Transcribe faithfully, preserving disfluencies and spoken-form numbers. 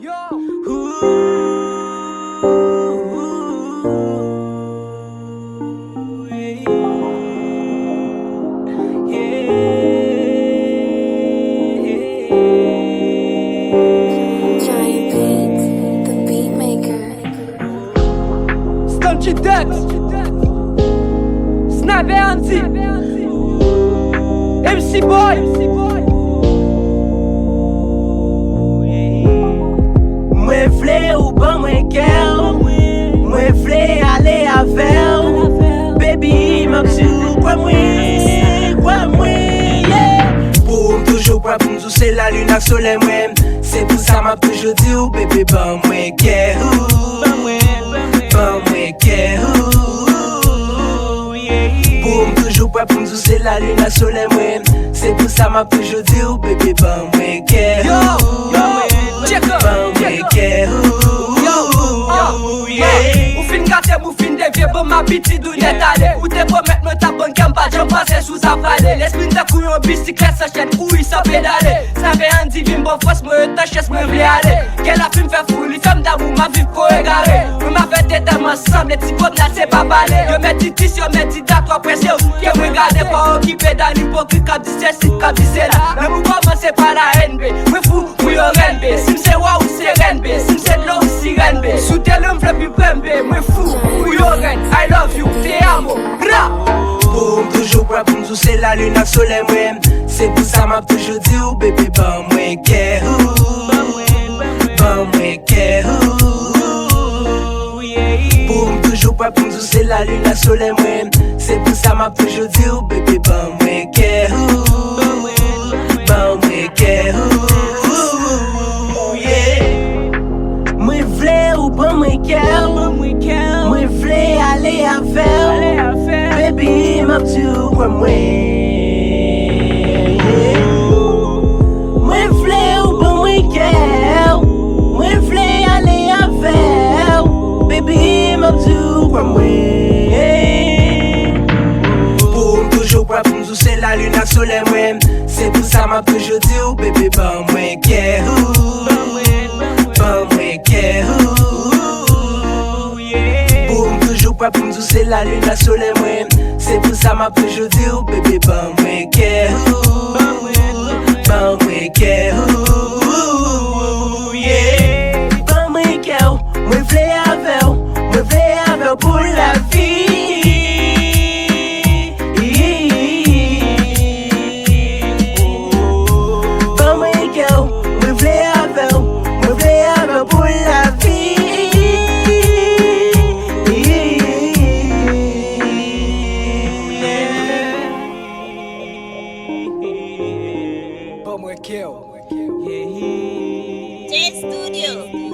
Yo. Giant Beats, the beat maker. Stunky Dex, Sniper Andy, M C Boy. Mwen vle ou ban mwen kè w. Mwen vle ale avè w. Baby, m ap di w kwè mwen, kwè mwen, yeah. Pou m toujou kwè pou m di w se lalin ak solèy mwen. Se pou sa m ap toujou di w, bebe, ban mwen kè ou. Ban mwen kè ou. Pou m toujou kwè pou m di w se lalin ak solèy mwen. Se pou sa m ap toujou di w, bebe, ban mwen kè ou. Yo, yo, check it, ban mwen kè ou. Yo, yo, yeah. Ou fin gate m, ou fin devye, ban m abitid ou nèt ale. Ou te pwomèt mwen t ap ban m kè m, pa janm panse sou sa prale. Lespri m tankou yon bisiklèt san chèn, kouri san pedale. Sa fè Andy vin ban fòs, mwen yo tan chès, mwen vle ale. Kè la fin fè fou, li fè m damou, m ap viv kou egare. Mwen m avè te tèlman sanble, ti kòb la se pa pale. Yo mèt di dis, yo mèt di dat, w ap prese w. Ke mwen gade, pa okipe dan ipokrit k ap di sesi, k ap di sela. Lanmou kòmanse pa la N B. Mwen fou pou yo renbe. Si m se wa, ou se renbe. Si m se dlo, ou sirèn be. Sou tele, m vle pi prembe. Mwen fou pou yo renbe. I love you, te amo. Bra. Pou m toujou kwè pou m di w se lalin ak solèy mwen. Se pou sa m ap toujou di w, bebe, ban mwen kè ou. Ban mwen kè ou. Pou m toujou kwè pou m di w se lalin ak solèy mwen. Se pou sa m ap toujou di w, bebe, ban mwen kè ou. Ban mwen kè ou, yeah. Mwen vle ou ban mwen kè w. Mwen vle ale avè w. Baby, m ap di w kwè mwen. Mwen vle ou ban mwen kè w. Mwen vle ale avè w. Baby, m ap di w kwè mwen. Pou m toujou kwè pou m di w se lalin ak solèy mwen. Se pou sa m ap toujou di w, bebe, ban mwen kè ou. Ban mwen kè ou. Pou m toujou kwè pou m di w se lalin ak solèy mwen. Se pou sa m ap toujou di w, bebe, ban mwen kè ou. Ban mwen kè ou, yeah. Ban mwen kè w, mwen vle avè w. Mwen vle avè w pou lavi. Ban mwen kè w, mwen vle avè w. Mwen vle avè w pou lavi. Ban mwen kè w. J Studio.